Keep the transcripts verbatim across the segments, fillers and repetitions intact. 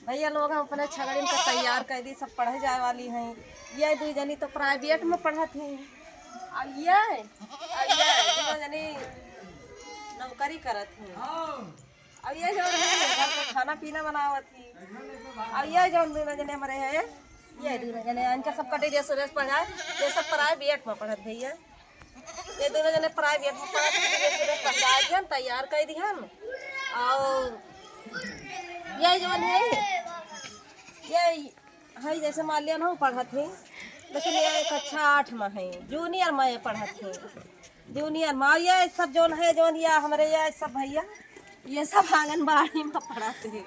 भइया लोग, हम अपने छगड़िन के तैयार कइ दी, सब पढ़े जाए वाली हैं। ये दुइ जनी तो प्राइवेट में पढ़त हैं, अउ ये, अउ ये दुनों जनी नौकरी करत हैं। अउ ये जौन है, घर का खाना पीना बनावत ही। अउ ये जौन दुनों जने हमरे हैं, ये दुनों जने, इनका सबका ड्रेस व्रेस पढ़ाए, ये सब प्राइवेट में पढ़त भइया। ये दुनों जने प्राइवेट में पढ़त हैं, ड्रेस व्रेस पहनाए दिहन, तैयार कइ दिहन। अउ ये जौन है, ये है, जैसे मान लिया ना, पढ़त है, लेकिन ये कक्षा आठ में है, जूनियर में ये पढ़त है, जूनियर में। अउ ये सब जौन है, जौन ये हमरे ये सब भइया, ये सब आंगनबाड़ी में पढ़त है,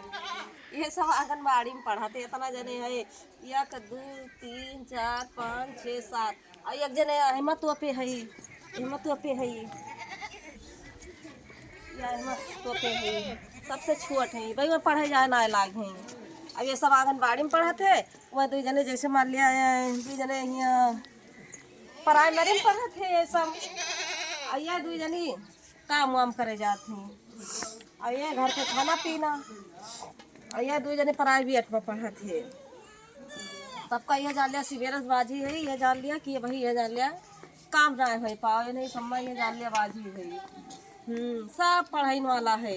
ये सब आंगनबाड़ी में पढ़त है। इतना जने है, एक, दू, तीन, चार, पाँच, छः, सात, अउ एक जने हिम्मत तोपे है, हिम्मत तोपे है, या हिम्मत तोपे है, सबसे छोट है, भाई में पढ़े जाए ना लाग है। अब ये सब आंगनबाड़ी में पढ़त है, वह दुइ जने जैसे मान लिया, ये दुइ जने हियाँ प्राइमरी में पढ़त है ये सब, अउ ये दुइ जनी काम वाम करे जात हैं, अउ ये घर के खाना पीना, अउ ये दुइ जने प्राइवेट में पढ़त है। तब का ये जान लिया सिबेरे से बाझी है, ये जान लिया कि ये भाई, ये जान लिया काम ना होइ पावे, नहीं सम्मा, ये जान लिया बाझी है। हम्म, सब पढ़ाइन वाला है।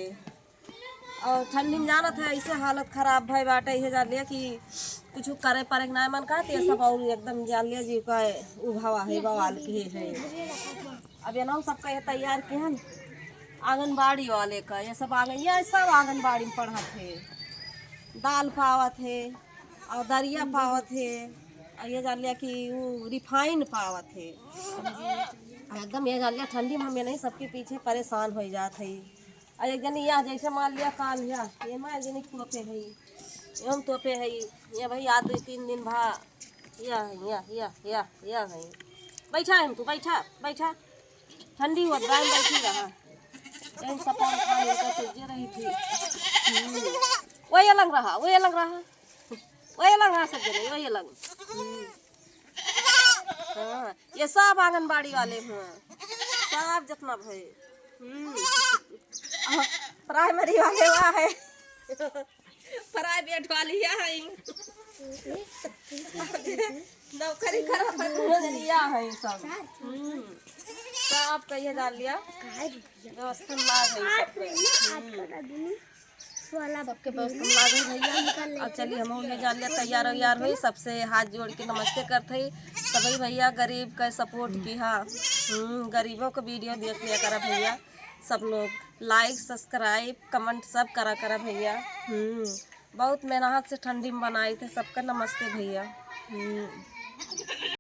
अउ ठंडी में जानत है, ऐसे हालत खराब भई बाटे, ये जान लिया कि कुछ करे परे के ना मन का, ते सब अउर एकदम जान लिया जी का उभावा है, बवाल के है। अब ये ना सबका ये तैयार किहन आंगनबाड़ी वाले का, ये सब आंगन, ये सब आंगनबाड़ी में पढ़त है, दाल पावत है अउ दरिया पावत है, अउ ये जान लिया कि उ रिफाइन पावत है। एकदम ये जान लिया ठंडी में हम ये नहीं सबके पीछे परेशान होइ जात है। अउ एक जनी या जैसे मान लिया काल या, ये माँ एक जनी तोपे है, ये हम तोपे है, ये भाई आज दुइ तीन दिन भा या है, या, या, या, या है। बैठा है तू, बैठा, बैठा। ठंडी होत बा, बैठी रहा। यही सब और खाने का सज्जे रही थी। हम्म। वही अलग रहा, वही अलग रहा। वही अलग रहा सब जने, वही अलग। हम्म। हाँ, ये सब आंगनबाड़ी वाले हुआ, सब जितना भए। हम्म। अ, प्राइमरी वाले हुआ है, प्राइवेट वाली या है, नौकरी करत है, दुनों जनी या है सब। हम्म। सब कहिए जान लिया, व्यवस्था लाग है सबके। हम्म। सबके व्यवस्था लाग है भइया। अब चली हम ये जान लिया तैयार वैयार होई, सबसे हाथ जोड़ के नमस्ते करत हई। सभी भइया गरीब का सपोर्ट किहा, हम्म, गरीबों का वीडियो देख लिया करा भइया। सब लोग लाइक, सब्सक्राइब, कमेंट सब करा करा भइया। हम्म, बहुत मेहनत से ठंडी में बनाई थे। सबका नमस्ते भइया। हम्म।